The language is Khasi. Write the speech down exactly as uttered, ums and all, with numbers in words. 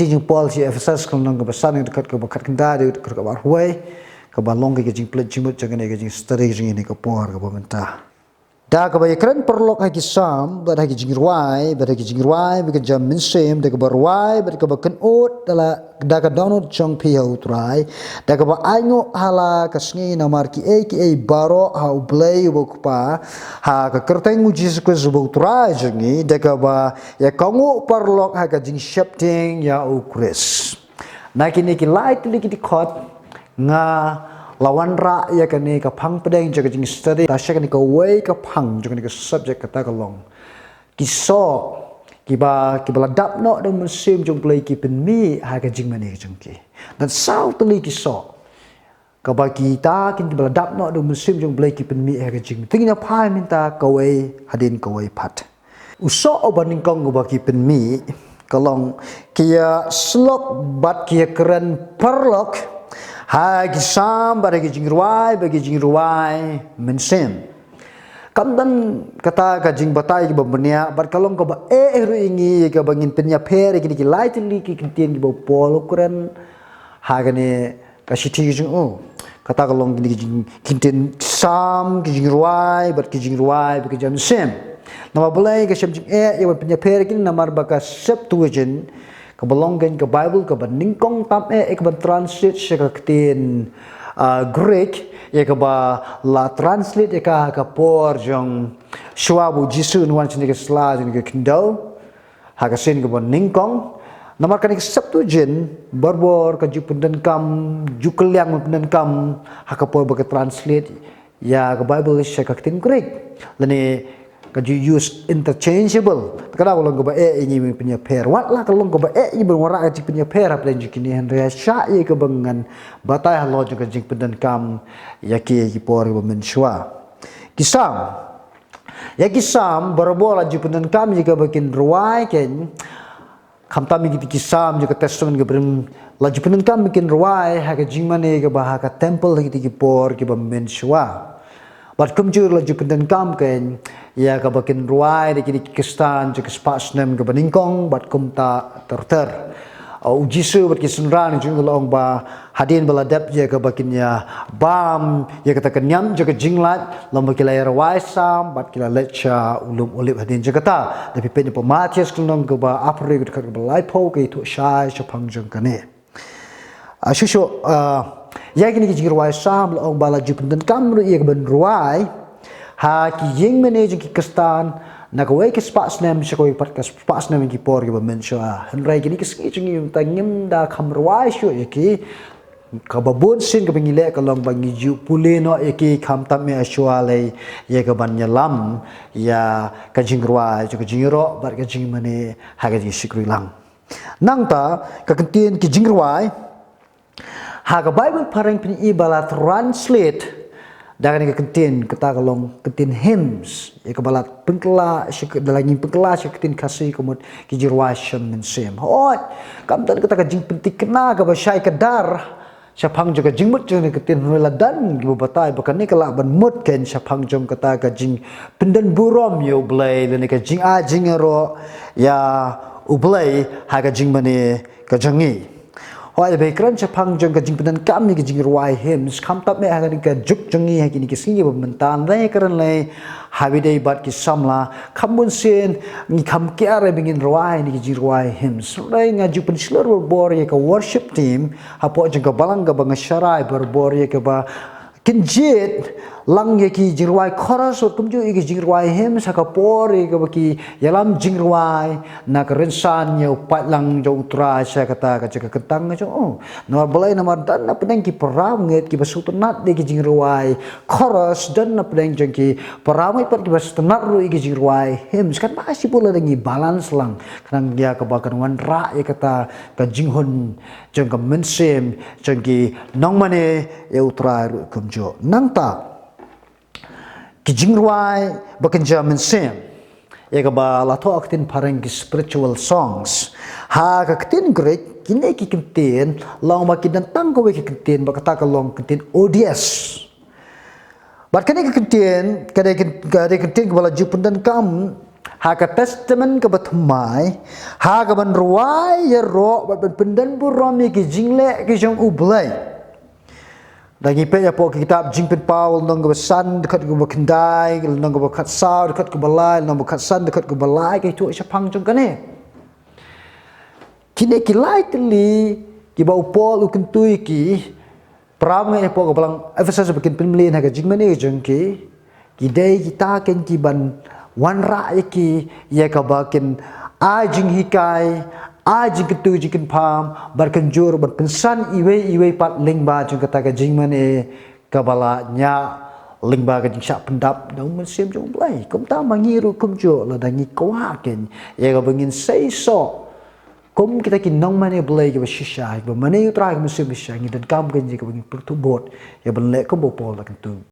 Jingpyntip Paul sha ki Ephesus ka lynnong kaba san, ka dkhot kaba khatkhyndai, ka dkhot kaba arphew wei, kaba long ka jingpynleit jingmut jong kane ka jingstudy jong ngi ha kane ka por kaba mynta. Da kaba ïakren paralok ha ki Salm, bad ha ki jingrwai, bad ha ki jingrwai ba kynja mynsiem, da kaba rwai, bad kaba kynud da la, da ka dohnud jong phi ha U Trai, da kaba ainguh ha la ka sngi namar kiei kiei baroh ha U Blei uba U Kpa, ha ka kyrteng U Jisu Khrist uba U Trai jong ngi, da kaba ïakohnguh paralok ha ka jingsheptieng ïa U Khrist. Na kine ki lai tylli ki dkhot nga la wanrah ïa kane ka phang pdeng jong ka jingstudy, ta sha kane kawei ka phang jong kane ka subject, kata ka long ki soh kiba, kiba la dap noh da U Mynsiem jong U Blei ki pynmih ha ka jingmane ka jong ki. Don saw tylli ki soh kaba kita kin, kiba la dap noh da U Mynsiem jong U Blei ki pynmih ha ka jingmane. Te ngin ïa phai mynta kawei hadien kawei pat. U soh uba nyngkong uba ki pynmih ka long ki ïasyllok bad ki ïakren paralok ha ki Salm bad ha ki jingrwai, bad ki jingrwai mynsiem. Kam don kata ka jingbatai kaba bniah, bad ka long kaba eh ruh ïa ngi kaba ngin pynïapher ïa kine ki lai tylli ki kyntien kiba u Paul u kren ha kane ka shithi ka jong u. Kata ka long kine ki jing, ki kyntien Salm, ki jingrwai, bad ki jingrwai, bad ki jam mynsiem. Namar balei ka shem jingeh ïa ban pynïapher ïa kine, namar ba ka Septuagint, kaba long ka Bible kaba nyngkong tam eh, eh, kaban translate sha ka ktien, ah, Greek, ïa kaba la translate ïa ka ha ka por jong shuwa ba U Jisu un wan shane ka sla jong ka khyndew ha ka sien kaba nyngkong. Namar kane ka Septuagint barabor ka ju pyndonkam, ju kylliang ban pyndonkam ha ka por ba ka translate ïa ka Bible sha ka ktien Greek, lane ka ju use interchangeable. Te kata ka long kaba eh ïa ngi ban pynïapher. Wat la ka long kaba eh ïa ngi ban wanrah ka jingpynïapher hapdeng jong kine, hynrei shah ïa kaba ngan batai halor jong ka jingpyndonkam ïa ki, ïa ki por kiba mynshuwa. Ki Salm. Ïa ki Salm barabor la ju pyndonkam ïa kaba kin rwai kein, khamtam ïa kita ki Salm jong ka Testament kaba rim, la ju pyndonkam ba kin rwai ha ka jingmane kaba ha ka temple ha kita ki por kiba mynshuwa. Bad kumjuh la ju pyndonkam kein ïa kaba kin rwai da kine ki Khristan jong ka spah snem kaba nyngkong bad kumta ter ter. Uh, U Jisu bad ki synran jong u la ong ba hadien ba la dep ïa kaba kin ïa bam ïa kata ka niam jong ka jinglait, la ong ba ki la ïa rwai Salm bad ki la leit sha u lum Olib hadien jong kata. Lada phi peit na ka Mathaios ka lynnong kaba arphew hynriew, ka dkhot kaba laiphew, ka ïathuh shai shaphang jong kane. Ah, shuh shuh, ah, ïa kine ki jingrwai Salm la ong ba la ju pyndonkam ruh ïa kaban rwai ha ki ïing mane jong ki Khristan na kawei ka spah snem sha kawei pat ka spah snem ha ki por kiba mynshuwa. Hynrei kine ki sngi jong ngi mynta ngim da kham rwai shuh ïa ki. Kaba bun sien kaba ngi leh ka long ba ngi ju pule noh ïa ki, khamtam eh shuwa lei ïa kaban ïalam ïa ka jingrwai jong ka jingïaroh bad ka jingmane ha ka jingshakri lang. Nangta ka kyntien ki jingrwai ha ka Bible phareng phin ïohi ba la translate da kane ka kyntien, kata ka long kyntien hymns, ïa kaba la pynkylla sha ka, da la ngin pynkylla sha ka ktien Khasi ka mut ki jingrwai shem mynsiem. Hooid, kam don kata ka jingpynthikna kaba shai kdar shaphang jong ka jingmut jong kane ka ktien, hynrei la don kiba batai ba kane ka lah ban mut kein shaphang jong kata ka jingpyndonburom ïa U Blei lane ka jingai jingïaroh ïa U Blei ha ka jingmane ka jong ngi. Hooid, ba kren shaphang jong ka jingpyndonkam ïa ki jingrwai hymns, khamtam eh ha kane ka juk jong ngi ha kine ki sngi ba mynta, hynrei kren lei ha ba ïadei bad ki samla, kham bun sien ngi kham kiar eh ba ngin rwai ïa ki jingrwai hymns. Hynrei nga ju pynshlur barabor ïa ka worship team hapoh jong ka balang kaba nga sharai barabor ïa kaba kin jied lang ïa ki jingrwai chorus bad kumjuh ïa ki jingrwai hymns ha ka por ïa kaba ki ïalam jingrwai na ka rynsan ïa u paidlang jong U Trai sha kata ka jaka kyntang jong u. Namar balei? Namar don na pdeng ki para bangeit kiba sngewtynnat ïa ki jingrwai chorus, don na pdeng jong ki para bangeit pat kiba sngewtynnat ruh ïa ki jingrwai hymns. Kan ba shibun lada ngi balance lang, khnang ïa kaba kan wanrah ïa kata ka jinghun jong ka mynsiem jong ki nongmane ïa U Trai ruh kumjuh. Nangta ki jingrwai ba kynja mynsiem, ïa kaba la thoh ha ka ktien phareng ki spiritual songs, ha ka ktien Greek kine ki kyntien la ong ba ki don tang kawei ka kyntien, ba kata ka long kyntien odies. Bad kane ka kyntien, kane ka, kane ka kyntien kaba la ju pyndonkam Ha ka Testament kaba thymmai, ha kaban rwai ïaroh bad ban pyndonburom ïa ki jingleh ki jong U Blei. Da ngi peit hapoh ki kitab Jingpynpaw lynnong kaba san dkhot kaba khyndai, lynnong kaba khatsaw dkhot kaba lai, lynnong kaba khatsan dkhot kaba lai, ka ïathuh shaphang jong kane. Kine ki lai tylli kiba u Paul u kyntu ïa ki, para bangeit hapoh ka balang Ephesus ba kin pynmlien ha ka jingmane jong ki, ki dei kita ken kiban wanrah ïa ki ïa kaba kin ai jinghikai, ai jingkyntu jingkynpham, bad kynjur ban pynsan iwei iwei pat lyngba jong kata ka jingmane kaba la ñiah lyngba ka jingshah pyndap na u Mynsiem jong U Blei. Kumta ma ngi ruh kumjuh, lada ngi kwah ken ïa kaba ngin seisoh kum kita ki nongmane Blei kiba shisha, kiba mane U Trai ha ka mynsiem bashisha, ngi donkam ken ïa kaba ngin pyrthuh bud ïa ban leh kumba u Paul u la kyntu.